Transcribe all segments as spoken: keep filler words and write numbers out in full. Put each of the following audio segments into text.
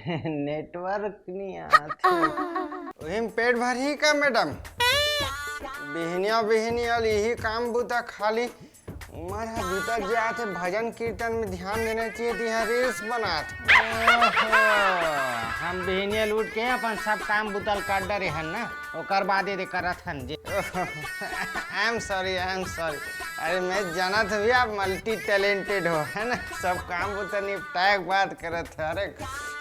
Network नहीं आते। वही में पेट भरही का मैडम? बिहनिया बिहनिया यही काम बुता खाली। उमर ह बीतत जात हे, भजन कीर्तन में ध्यान देना चाहिए, तो यहाँ रील्स बनात। ओहो, हम बिहनिया लूट के अपन सब काम बुतल कर डरे हन ना, ओकर बाद ये दे करत हन जी। I am sorry, I am sorry। अरे मैं जानत हूँ भैया, आप मल्टी टैलेंटेड हो, है ना? सब काम बुता निपटाए के बात करत है। अरे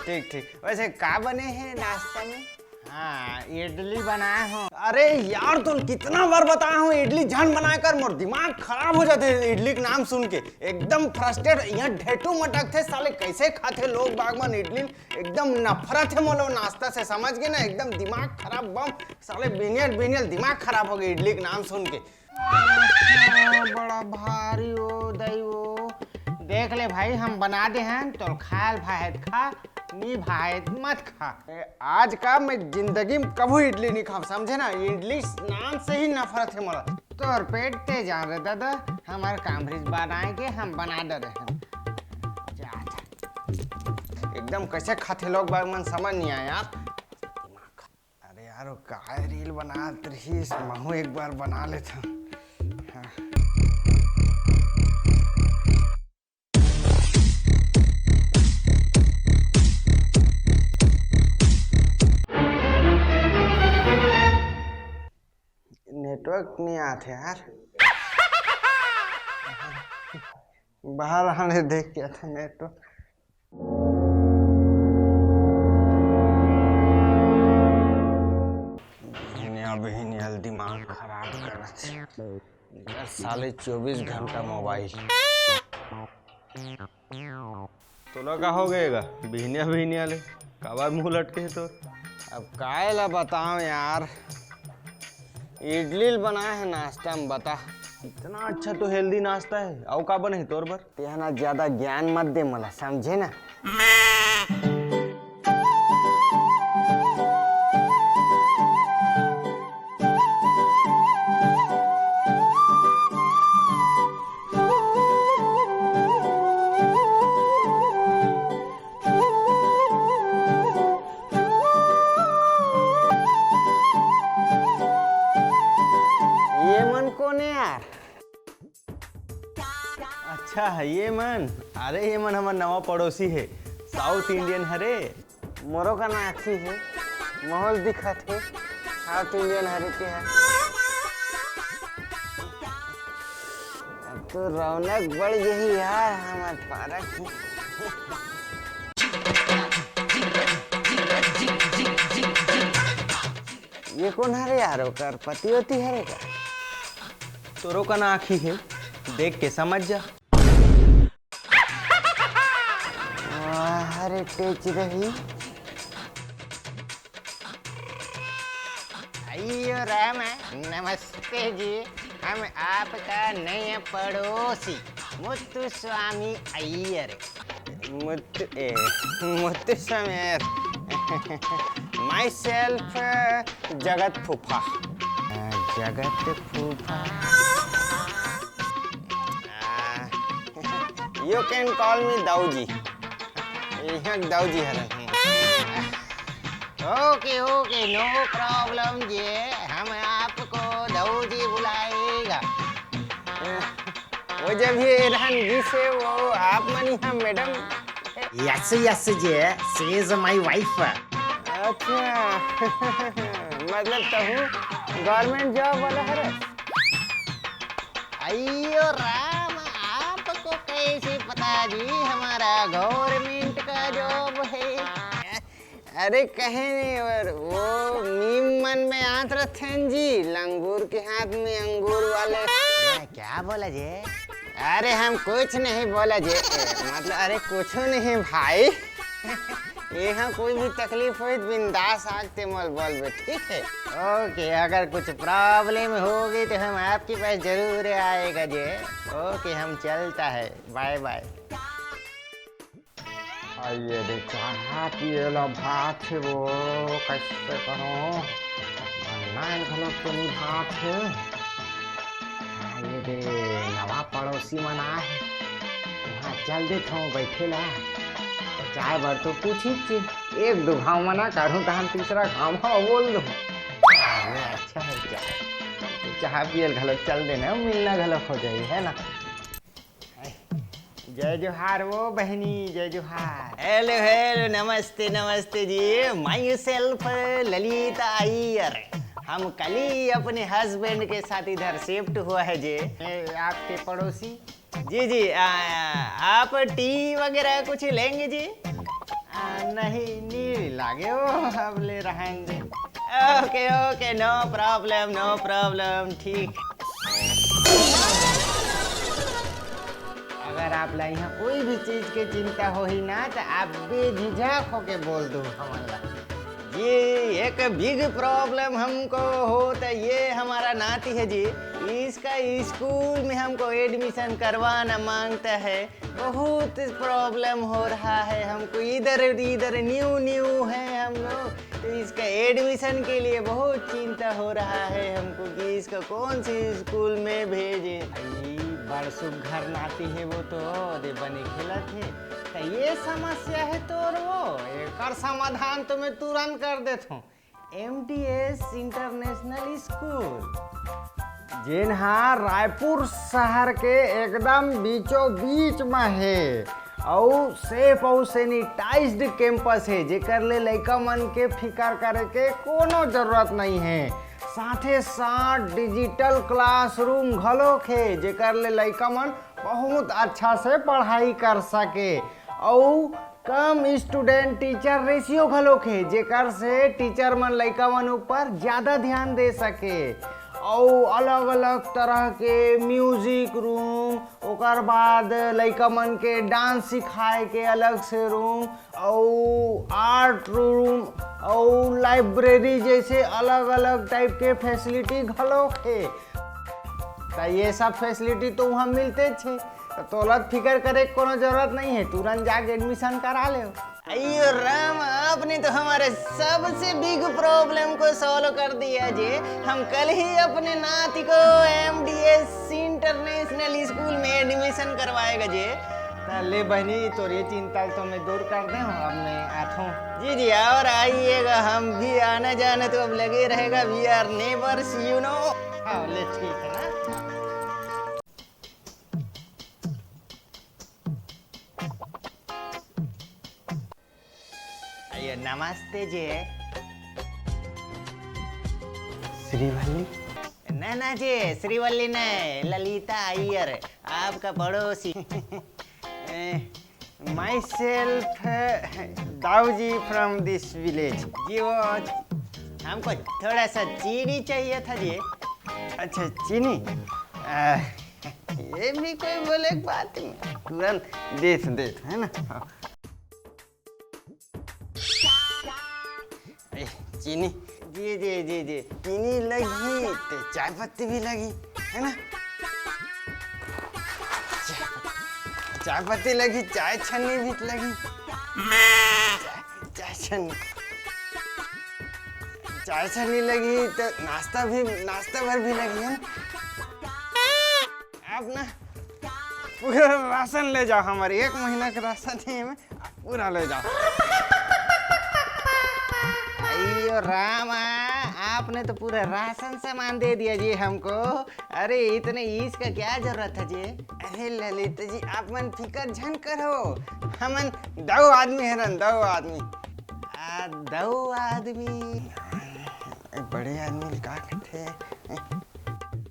ठीक ठीक। वैसे का बने है नाश्ता में? हाँ, इडली बनाए हो। अरे यार, तो कितना बार बताया हूँ इडली झन बनाए कर, मोर दिमाग खराब हो जाते हैं इडली के नाम सुन के। एकदम फ्रस्ट्रेट, यहाँ ढेटू मटक थे साले, कैसे खाते लोग बाग मन इडली। एकदम नफरत है मोलो नाश्ता से, समझ गए ना? एकदम दिमाग खराब बम, साले बिनियल बिनियल दिमाग खराब हो गए इडली के नाम सुन के। बड़ा भारी ओ दई ओ। देख ले भाई, हम बना दे हैं, तोर खायल भाहे त खा, नी भाहे त मत खा। ए, आज का मैं जिंदगी में कभू इडली नहीं खाऊं, समझे ना? इडली नाम से ही नफरत है मोला। तोर पेट ते जान रे दादा, हमार काम रिज बनाए के हम बना डरे हैं। जा, जा। एकदम कैसे खाथे लोग बाग मन समझ नहीं आया यार। अरे यार, वो काय रील बनात रहीस, महू एक बार बना लेथन। हाँ। नेटवर्क नहीं आत हे यार। बाहर आने देख के था नेटवर्क। बिहनिया बिहनिया दिमाग खराब करत हे। दस साले चौबीस घंटा मोबाइल। तोला का हो गएगा बिहनिया बिहनिया ले? काबर मुंह लटके हे तोर? अब काय ला बताओ यार, इडली ल बनाए हे नाश्ता में, बता। इतना अच्छा तो हेल्दी नाश्ता है, अउ का बने हे तोर बर? तेहा ना ज्यादा ज्ञान मत दे मोला, समझे ना? ये मन कोन हे यार? अच्छा, ये मन? अरे, ये मन हमर नवा पड़ोसी हे, साउथ इंडियन हरे। मोरो कना आँखी हे, महू ल दिखत हे, साउथ इंडियन हरे ते ह। अब तो रौनक बढ़ गई यार हमर पारा की। ये कोन हरे यार, ओकर पति होती हरे का? तोरो कना आँखी हे, देख के समझ जा। वाह रे टेच रही। अयो राम, नमस्ते जी, हम आपका नया पड़ोसी मुत्तुस्वामी अय्यर। मुत्तु, ए, मुत्तुस्वामी अय्यर। Myself, जगत फूफा। जगत फूफा। You can call me Dau ji. यहाँ दाऊ जी हरे। OK, OK, no problem जी, हम आपको दाऊ जी बुलाएगा। वो जब ये रहन जी से वो आप मन यहाँ मैडम। Yes, yes जी, she is my wife। अच्छा, मतलब तहू गवर्नमेंट जॉब वाला हरे? अयो राम, आपको कैसे पता जी हमारा गवर्नमेंट का जॉब है? अरे कहे नहीं, और वो मीम मन में आत रथेन जी, लंगूर के हाथ में अंगूर वाले। क्या बोला जी? अरे हम कुछ नहीं बोला जी, ए, मतलब अरे कुछ नहीं भाई। यहाँ कोई भी तकलीफ होई तो बिंदास आके मोल बोलबे, ठीक है? OK, अगर कुछ प्रॉब्लम होगी तो हम आपके पास जरूर आएगा जी। OK, हम चलता है, बाय बाय। आइए दे चाहा पिए ला भात हे वो, कैसे करो? नाइन घलो तो नहीं भात हे। आइए दे नवा पड़ोसी मन आए हे, वहाँ चल देथों बैठे ला। चाय बर तो पूछी चे, एक दो घाव मना करूँ, तहन तीसरा घाव हाँ बोल दूँ। अरे अच्छा है, चाय, चाय पियल घलो चल देना, मिलना घलो हो जाई, है ना? जय जोहार वो बहनी, जय जोहार। हेलो हेलो, नमस्ते नमस्ते जी। Myself Lalita Iyer. हम कल ही अपने हस्बैंड के साथ इधर शिफ्ट हुआ है जी। ए, आपके पड़ोसी? जी जी। आ, आप टी वगैरह कुछ लेंगे जी? आ, नहीं, नहीं लागे हो, अब ले रहे हैं जी। ओके ओके, नो प्रॉब्लम, नो प्रॉब्लम। ठीक। अगर आप ला यहाँ कोई भी चीज के चिंता होही ना, तो आप बेझिझक होके बोल दो हमन ला। ये एक बिग प्रॉब्लम हमको होता है, ये हमारा नाती है जी, इसका स्कूल में हमको एडमिशन करवाना मांगता है। बहुत प्रॉब्लम हो रहा है हमको, इधर इधर न्यू न्यू है हम लोग, तो इसका एडमिशन के लिए बहुत चिंता हो रहा है हमको कि इसका कौन से स्कूल में भेजे। अई, बड़ सुघर नाती है वो तो, दे बने खेलत है। तो ये समस्या है तोर वो, एकर समाधान तो मैं तुरंत कर देत हूँ। एमटीएस इंटरनेशनल स्कूल, जेन हा रायपुर शहर के एकदम बीचों बीच म हे, अउ सेफ अउ सैनिटाइज्ड कैंपस हे, जेकर ले लइका मन के फिकर करे के कोनो जरूरत नहीं हे। साथे साथ डिजिटल क्लासरूम घलोक हे, जेकर ले लइका मन बहुत अच्छा से पढ़ाई कर सके। अउ कम स्टूडेंट टीचर रेशियो घलोक हे, जेकर से टीचर मन लइका मन ऊपर ज्यादा ध्यान दे सके। अउ अलग-अलग तरह के म्यूजिक रूम, ओकर बाद लइका मन के डांस सिखाए के अलग से रूम, अउ आर्ट रूम, अउ लाइब्रेरी जैसे अलग-अलग टाइप के फैसिलिटी घलोक हे। त ये सब फैसिलिटी तो वहाँ मिलते छे, त तोला फिकर करे के कोनो जरूरत नहीं है, तुरंत जाके एडमिशन करा ले। अयो राम, आपने तो हमारे सबसे बिग प्रॉब्लम को सॉल्व कर दिया जी। हम कल ही अपने नाती को एमडीएस इंटरनेशनल स्कूल में एडमिशन करवाएगा जी। त ले बहनी, तोर ये चिंता तो मैं दूर कर दे हूँ, अब मैं आत हूँ। जी जी, और आइएगा, हम भी आना जाना तो अब लगे रहेगा, we are neighbours, you know। हाँ, ले ठीक है ना। अयो, नमस्ते जी। श्रीवल्ली? ना ना जी, श्रीवल्ली नहीं, ललिता अय्यर, आपका पड़ोसी। ए, myself Dau ji from this village। जी, वो हमको थोड़ा सा चीनी चाहिए था जी। अच्छा, चीनी? आ, ये भी कोई बोले के बात नहीं, तुरंत देत देत, है ना? हाँ। ए, चीनी। जी जी जी जी, चीनी लगी तो चाय पत्ती भी लगी, है ना? चाय पत्ती लगी, चाय छन्नी भी लगी। चाय, चाय छन्नी, चाय छन्नी लगी तो नाश्ता भी, नाश्ता भर भी लगी, है ना? आप ना पूरा राशन ले जाओ, हमारे एक महीना का राशन है, मैं पूरा ले जाओ। अयो रामा, आपने तो पूरा राशन सामान दे दिया जी हमको। अरे, इतने ईस का क्या जरूरत है जी? अरे ललित जी, आप मन फिकर झन करो, हमन दो आदमी है ना, दो आदमी। आ, दो आदमी? बड़े आदमी का कहते हैं?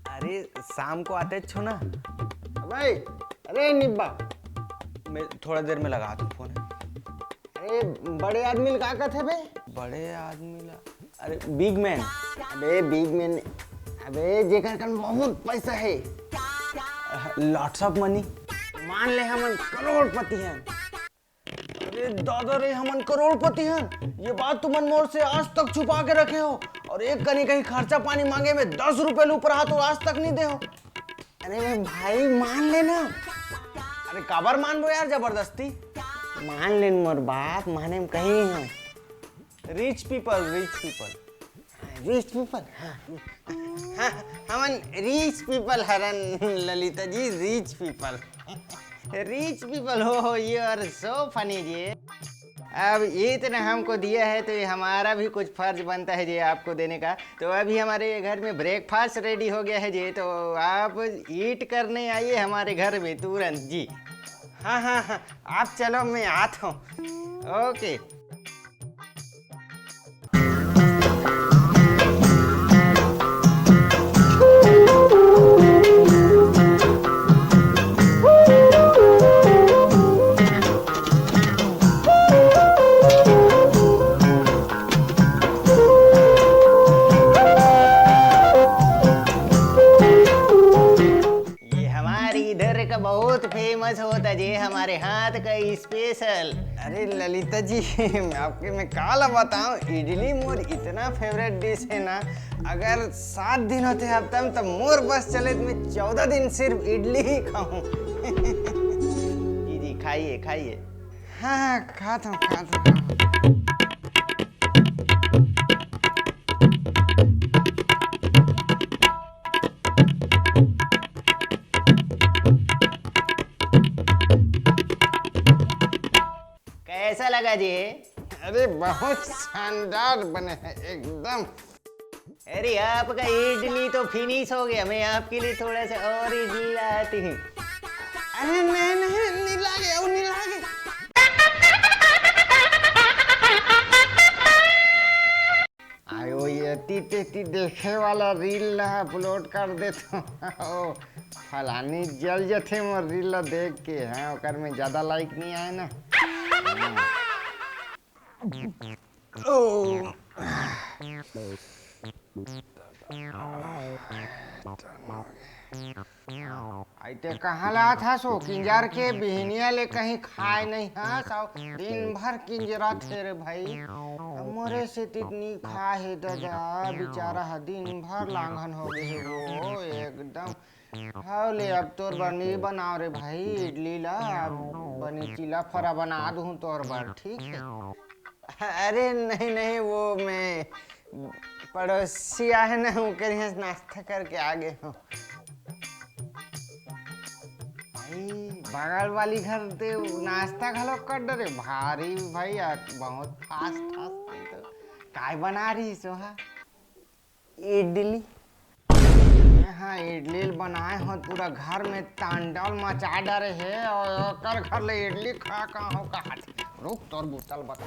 अरे, शाम को आते छो ना। भाई, अरे निब्बा। मैं थोड़ा देर में लगा दूँ फोन। अरे, बड़े आदमी ला का कथे बे? बड़े आदमी ला, अरे, बिग मैन। अबे, बिग मैन, अबे, जेकर कन बहुत पैसा है। Lots of money। मान ले, हमन करोड़पति हैं। अरे दादा रे, हमन करोड़पति हन, ये बात तुमन मोर से आज तक छुपा के रखे हो, और एक कनी कहीं खर्चा पानी मांगे में दस रुपए ले ऊपर हाथ आज तक नहीं दे हो। अरे भाई, मान लेना। अरे काबर मानबो यार जबरदस्ती? मान लेन मोर बात, माने में कहीं नहीं हो। Rich people, rich people। Rich people, हाँ। हाँ, हमन rich people हरन Lalita ji, rich people। Rich people, हो, हो, you are so funny जी। अब ये इतना हमको दिया है, तो ये हमारा भी कुछ फर्ज बनता है जी आपको देने का। तो अभी हमारे घर में ब्रेकफास्ट रेडी हो गया है जी, तो आप ईट करने आइए हमारे घर में तुरंत जी। हाँ हाँ हाँ, आप चलो, मैं आता हूँ। ओके। ये हमारे इधर का बहुत फेमस होता जी, हमारे हाथ का स्पेशल। अरे ललिता जी, मैं आपके, मैं काला बताऊं, इडली मोर इतना फेवरेट डिश है ना। अगर सात दिन होते हफ्ता में, तो मोर बस चले तो मैं चौदह दिन सिर्फ इडली ही खाऊं। जी जी, खाइए खाइए। हाँ हाँ, खाता हूँ, खाता हूँ। कैसा लगा जी? अरे बहुत शानदार बने हैं एकदम। अरे आपका इडली तो फिनिश हो गया, मैं आपके लिए थोड़ा सा और इडली लाती हूँ। अरे नहीं नहीं, नहीं लागे, वो नहीं लागे। आयो, ये एती तेती देखे वाला रील ला अपलोड कर देता हूँ। फलानी जल जथे मोर रील ला देख के, हैं, ओकर में ज्यादा लाइक नहीं आए ना। ओ। आई ते कहाँ ला था सो किंजर के बिहनिया ले कहीं खाए नहीं, हाँ, सब दिन भर किंजरा थे रे भाई। मोरे से तितनी खा है दादा, बेचारा ह दिन भर लांघन हो गए है वो एकदम। हाँ ले, अब तोर बर नहीं बनाओ रे भाई इडली ला, अब बनी चीला फरा बना दूँ तोर बर, ठीक है? अरे नहीं नहीं, वो मैं पड़ोसी आहे ना, ओकर यहाँ से नाश्ता करके आ गए हो। भाई, बगल वाली घर ते नाश्ता घलो कर डरे भारी भाई, यार बहुत फास्ट फास्ट। तो काय बना रही सो हा? इडली। हाँ, इडली बनाए हो, पूरा घर में तांडव मचा डरे है और ओकर घर ले इडली खा का हो कहा। रुक, तोर बोतल बता।